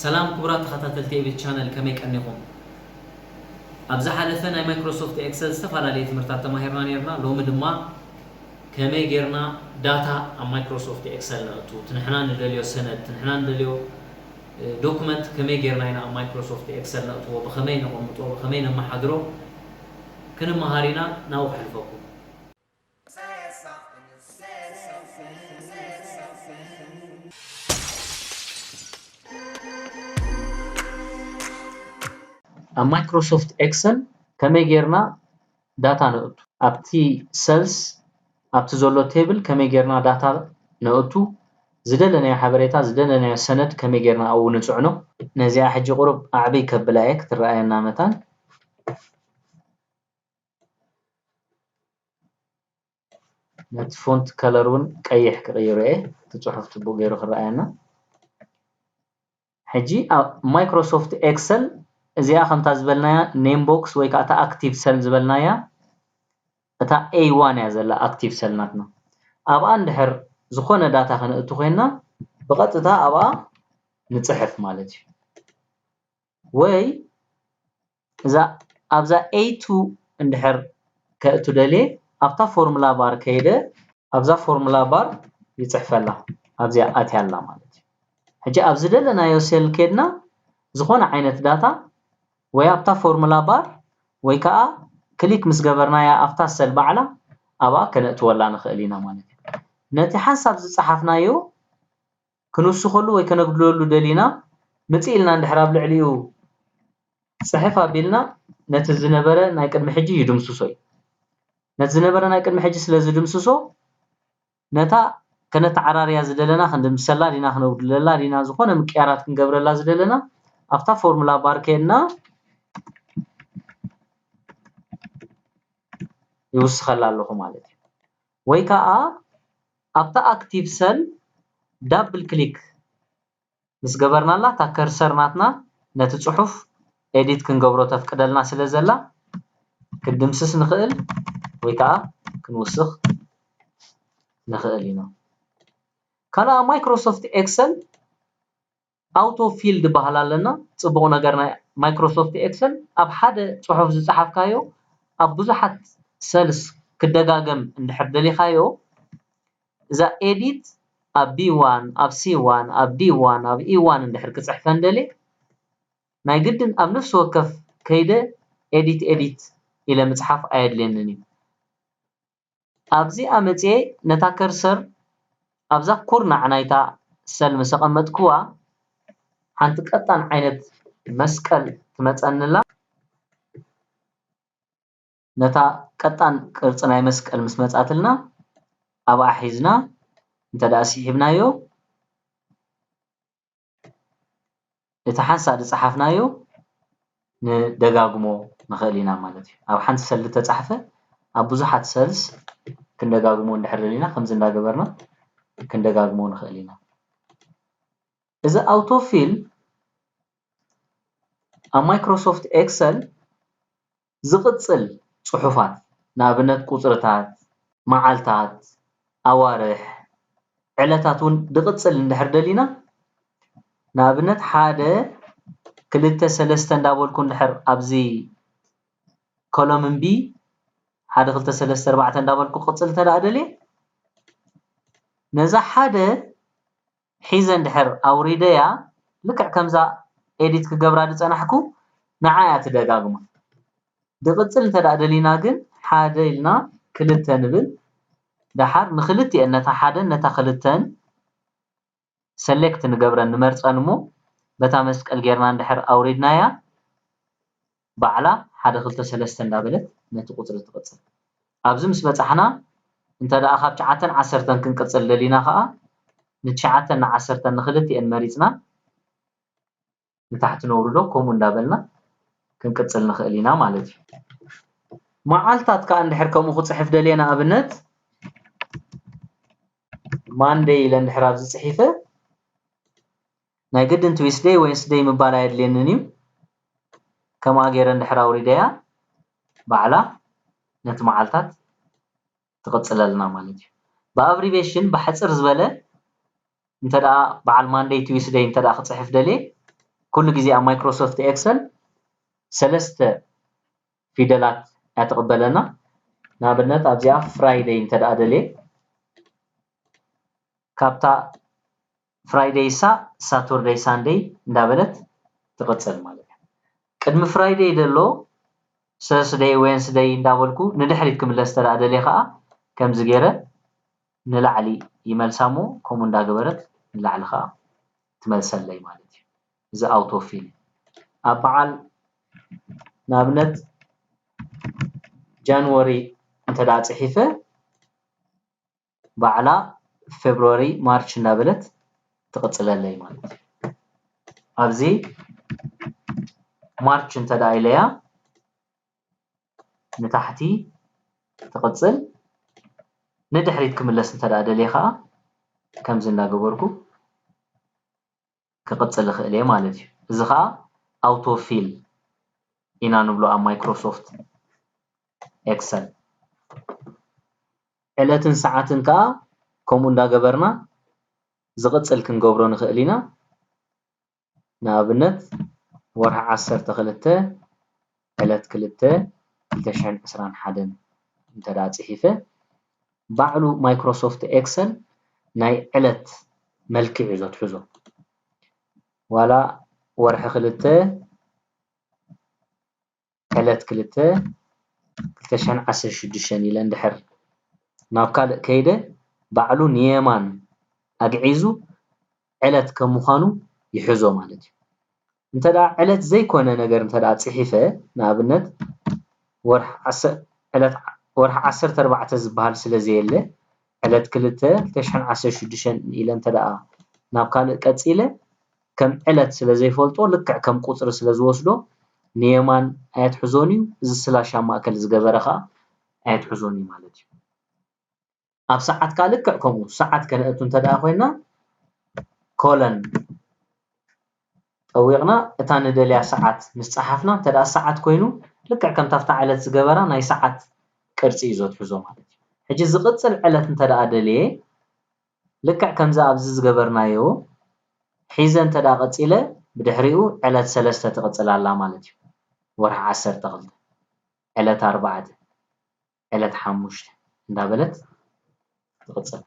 ሰላም ክቡራት ተኸታተልቲ ኤቢት ቻነል፣ ከመይ ቀኒኹም? ኣብ ዝሓለፈ ናይ ማይክሮሶፍት ኤክሰል ዝተፈላለየ ትምህርታት ተማሂርና ነይርና። ሎሚ ድማ ከመይ ጌርና ዳታ ኣብ ማይክሮሶፍት ኤክሰል ነእቱ፣ እቲ ንሕና ንደልዮ ሰነድ፣ እቲ ንሕና ንደልዮ ዶክመንት ከመይ ጌርና ኢና ኣብ ማይክሮሶፍት ኤክሰል ነእትዎ፣ ብኸመይ ነቐምጦ፣ ብኸመይ ነመሓድሮ ክንመሃር ኢና። ናብኡ ከሕልፈኩም። ኣብ ማይክሮሶፍት ኤክሰል ከመይ ጌርና ዳታ ነእቱ፣ ኣብቲ ሰልስ፣ ኣብቲ ዘሎ ቴብል ከመይ ጌርና ዳታ ነእቱ፣ ዝደለናዮ ሓበሬታ፣ ዝደለናዮ ሰነድ ከመይ ጌርና ኣብኡ ንጽዕኖ። ነዚኣ ሕጂ ቁሩብ ኣዕብይ ከብላ እየ ክትረኣየና መታን። ነቲ ፎንት ከለር እውን ቀይሕ ክቕይሮ እየ፣ እቲ ጽሑፍ ጽቡቕ ገይሩ ክረኣየና። ሕጂ ኣብ ማይክሮሶፍት ኤክሰል እዚኣ ከምታ ዝበልናያ ኔም ቦክስ ወይ ከዓ እታ ኣክቲቭ ሰል ዝበልናያ እታ ኤ ዋን እያ ዘላ ኣክቲቭ ሰል ናትና። ኣብኣ እንድሕር ዝኾነ ዳታ ከነእቱ ኮይንና ብቐጥታ ኣብኣ ንፅሕፍ ማለት እዩ። ወይ እዛ ኣብዛ ኤ ቱ እንድሕር ከእቱ ደልየ ኣብታ ፎርሙላ ባር ከይደ ኣብዛ ፎርሙላ ባር ይፅሕፈላ ኣብዚኣ ኣትያ ኣላ ማለት እዩ። ሕጂ ኣብ ዝደለናዮ ሴል ኬድና ዝኾነ ዓይነት ዳታ ወይ ኣብታ ፎርሙላ ባር ወይ ከዓ ክሊክ ምስ ገበርናያ ኣብታ ሰል ባዕላ ኣብኣ ከነእትወላ ንኽእል ኢና ማለት እዩ። ነቲ ሓንሳብ ዝፀሓፍናዮ ክንውስኸሉ ወይ ከነጉድለሉ ደሊና ምፅእ ኢልና እንድሕር ኣብ ልዕሊኡ ፅሕፍ ኣቢልና ነቲ ዝነበረ ናይ ቅድሚ ሕጂ ይድምስሶ እዩ። ነቲ ዝነበረ ናይ ቅድሚ ሕጂ ስለ ዝድምስሶ ነታ ከነተዓራርያ ዝደለና ክንድምሰላ ዲና ክነጉድለላ ዲና ዝኾነ ምቅያራት ክንገብረላ ዝደለና ኣብታ ፎርሙላ ባር ኬድና ይውስኸላ ኣለኹ ማለት እዩ። ወይ ከዓ ኣብታ ኣክቲቭ ሰል ዳብል ክሊክ ምስ ገበርናላ እታ ከርሰር ናትና ነቲ ጽሑፍ ኤዲት ክንገብሮ ተፍቅደልና ስለ ዘላ ክንድምስስ ንኽእል ወይ ከዓ ክንውስኽ ንኽእል ኢና። ካልኣ ማይክሮሶፍት ኤክሰል ኣውቶ ፊል ዝበሃል ኣለና። ጽቡቕ ነገር ናይ ማይክሮሶፍት ኤክሰል ኣብ ሓደ ጽሑፍ ዝጸሓፍካዮ ኣብ ብዙሓት ሰልስ ክደጋገም እንድሕር ደሊኻዮ እዛ ኤዲት ኣብ ቢ ዋን ኣብ ሲ ዋን ኣብ ዲ ዋን ኣብ ኢ ዋን እንድሕር ክጽሕፈን ደልየ ናይ ግድን ኣብ ነፍሲ ወከፍ ከይደ ኤዲት ኤዲት ኢለ ምጽሓፍ ኣየድልየንን እዩ። ኣብዚኣ መጽየ ነታ ከርሰር ኣብዛ ኩርናዕ ናይታ ሰል ምስ ኣቐመጥክዋ ሓንቲ ቀጣን ዓይነት መስቀል ትመጸንላ። ነታ ቀጣን ቅርጺ ናይ መስቀል ምስ መጻትልና ኣብኣ ሒዝና እንተ ደኣ ስሒብናዮ እቲ ሓንሳእ ዝጸሓፍናዮ ንደጋግሞ ንኽእል ኢና ማለት እዩ። ኣብ ሓንቲ ሰል ዝተጻሕፈ ኣብ ብዙሓት ሰልስ ክንደጋግሞ እንድሕር ደሊና ከምዚ እንዳገበርና ክንደጋግሞ ንኽእል ኢና። እዚ ኣውቶ ፊል ኣብ ማይክሮሶፍት ኤክሰል ዝቕጽል ጽሑፋት ንኣብነት ቁጽርታት፣ መዓልታት፣ ኣዋርሕ፣ ዕለታት እውን ዝቕጽል እንድሕር ደሊና ንኣብነት ሓደ ክልተ ሰለስተ እንዳበልኩ እንድሕር ኣብዚ ኮሎምን ቢ ሓደ ክልተ ሰለስተ ኣርባዕተ እንዳበልኩ ክቕጽል እንተ ደኣ ደልየ ነዛ ሓደ ሒዘ እንድሕር ኣውሪደያ ልክዕ ከምዛ ኤዲት ክገብራ ዝጸናሕኩ ንዓ እያ ትደጋግማ። ዝቕጽል እንተ ደኣ ደሊና ግን ሓደ ኢልና ክልተ ንብል። ደሓር ንክልቲኤን ነታ ሓደን ነታ ክልተን ሰሌክት ንገብረን ንመርጸን እሞ በታ መስቀል ጌርና እንድሕር ኣውሪድናያ ባዕላ ሓደ ክልተ ሰለስተ እንዳበለት ነቲ ቁጽሪ ትቕጽል። ኣብዚ ምስ በጻሕና እንተ ደኣ ካብ ትሽዓተን ዓሰርተን ክንቅጽል ደሊና ከኣ ንትሽዓተን ንዓሰርተን ንክልቲኤን መሪጽና ንታሕቲ ነውርዶ ከምኡ እንዳበልና ክንቅጽል ንኽእል ኢና ማለት እዩ። መዓልታት ከኣ እንድሕር ከምኡ ክጽሕፍ ደልየ ንኣብነት ማንደይ ኢለ እንድሕር ኣብዚ ጽሒፈ ናይ ግድን ትዊስደይ ወይንስደይ ምባል ኣየድልየንን እዩ። ከምኣ ገይረ እንድሕር ኣውሪደያ ባዕላ ነቲ መዓልታት ትቕጽለልና ማለት እዩ። ብ abbreviation ብሓጽር ዝበለ እንተ ደኣ በዓል Monday Tuesday እንተ ደኣ ክጽሕፍ ደልየ ኩሉ ግዜ ኣብ Microsoft Excel ሰለስተ ፊደላት እያ ትቕበለና። ንኣብነት ኣብዚኣ Friday እንተ ደኣ ደልየ ካብታ Friday ሳ Saturday Sunday እንዳበለት ትቕጽል ማለት እዩ። ቅድሚ Friday ደሎ Thursday Wednesday እንዳበልኩ ንድሕሪት ክምለስ ተደኣ ደልየ ከዓ ከምዚ ገይረ ንላዕሊ ይመልሳ እሞ ከምኡ እንዳገበረት ንላዕሊ ከዓ ትመልሰለይ ማለት እዩ። እዚ auto fill ኣብ በዓል ንኣብነት January እንተ ደኣ ፅሒፈ ባዕላ February March እንዳበለት ትቕፅለለይ ማለት እዩ። ኣብዚ March እንተ ደኣ ኢለያ ንታሕቲ ትቕፅል፣ ንድሕሪት ክምለስ እንተ ደኣ ደልየ ከዓ ከምዚ እንዳገበርኩ ክቕፅል ይኽእል እየ ማለት እዩ። እዚ ከዓ auto fill ኢና ንብሎ ኣብ Microsoft Excel። ዕለትን ሰዓትን ከዓ ከምኡ እንዳገበርና ዝቕፅል ክንገብሮ ንኽእል ኢና። ንኣብነት ወርሒ ዓሰርተ ክልተ ዕለት ክልተ ክልተ ሽሕን ዕስራን ሓደን እንተ ደኣ ፅሒፈ ባዕሉ Microsoft Excel ናይ ዕለት መልክዕ እዩ ዘትሕዞ። ዋላ ወርሒ ክልተ ዕለት ክልተ ክልተ ሽሕን ዓሰርተ ሽዱሽተን ኢለ እንድሕር ናብ ካልእ ከይደ ባዕሉ ንየማን ኣግዒዙ ዕለት ከም ምዃኑ ይሕዞ ማለት እዩ። እንተ ደኣ ዕለት ዘይኮነ ነገር እንተ ደኣ ፅሒፈ ንኣብነት ወርሒ ዓሰርተ ዕለት ወርሒ ዓሰርተ ኣርባዕተ ዝበሃል ስለ ዘየለ ዕለት ክልተ ክልተ ሽሕን ዓሰርተ ሽዱሽተን ኢለ እንተ ደኣ ናብ ካልእ ቀፂለ ከም ዕለት ስለ ዘይፈልጦ ልክዕ ከም ቁፅሪ ስለ ዝወስዶ ንየማን ኣየትሕዞን እዩ። እዚ ስላሽ ኣብ ማእከል ዝገበረ ከዓ ኣየትሕዞን እዩ ማለት እዩ። ኣብ ሰዓት ከዓ ልክዕ ከምኡ ሰዓት ከነእቱ እንተ ደኣ ኮይና ኮለን ጠዊቕና እታ ንደልያ ሰዓት ምስ ጸሓፍና እንተ ደኣ ሰዓት ኮይኑ ልክዕ ከምታ ኣብታ ዕለት ዝገበራ ናይ ሰዓት ቅርጺ እዩ ዘትሕዞ ማለት እዩ። ሕጂ ዝቕጽል ዕለት እንተ ደኣ ደልየ ልክዕ ከምዛ ኣብዚ ዝገበርናዮ ሒዘ እንተ ደኣ ቀጺለ ብድሕሪኡ ዕለት ሰለስተ ትቕጽል ኣላ ማለት እዩ። ወርሒ ዓሰርተ ክልተ ዕለት ኣርባዕተ ዕለት ሓሙሽተ እንዳበለት ትቕጽል።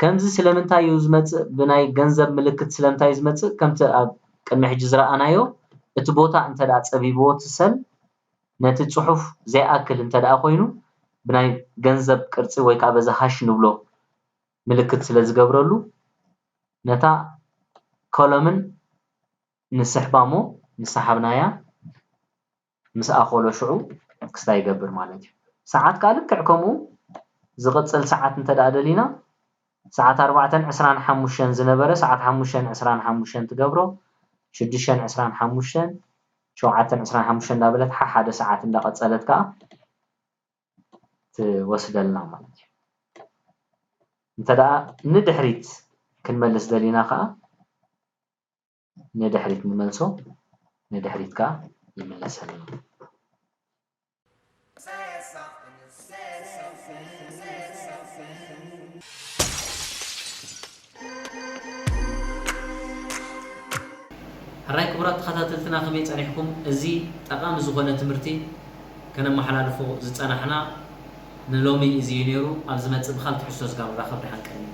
ከምዚ ስለምንታይ እዩ ዝመጽእ? ብናይ ገንዘብ ምልክት ስለምንታይ እዩ ዝመጽእ? ከምቲ ኣብ ቅድሚ ሕጂ ዝረኣናዮ እቲ ቦታ እንተ ደኣ ጸቢብዎ እቲ ሰል ነቲ ጽሑፍ ዘይኣክል እንተ ደኣ ኮይኑ ብናይ ገንዘብ ቅርጺ ወይ ከዓ በዚ ሃሽ ንብሎ ምልክት ስለ ዝገብረሉ ነታ ኮለምን ንስሕባ እሞ ምስ ሰሓብናያ ምስ ኣኸሎ ሽዑ ክስታይ ይገብር ማለት እዩ። ሰዓት ከዓ ልክዕ ከምኡ ዝቕፅል ሰዓት እንተ ደኣ ደሊና ሰዓት ኣርባዕተን ዕስራን ሓሙሽተን ዝነበረ ሰዓት ሓሙሽተን ዕስራን ሓሙሽተን ትገብሮ ሽዱሽተን ዕስራን ሓሙሽተን ሸውዓተን ዕስራን ሓሙሽተን እንዳበለት ሓሓደ ሰዓት እንዳቐፀለት ከዓ ትወስደልና ማለት እዩ። እንተ ደኣ ንድሕሪት ክንመልስ ደሊና ከዓ ንድሕሪት ንመልሶ፣ ንድሕሪት ከኣ ይምለሰልና። ሕራይ ክቡራት ተኸታተልትና ከመይ ጸኒሕኩም? እዚ ጠቓሚ ዝኾነ ትምህርቲ ከነመሓላልፎ ዝጸናሕና ንሎሚ እዚ እዩ ነይሩ። ኣብ ዝመጽእ ብኻልእ ትሕዝቶ ስጋብ ንራኸብ ደሓን ቀንዩ።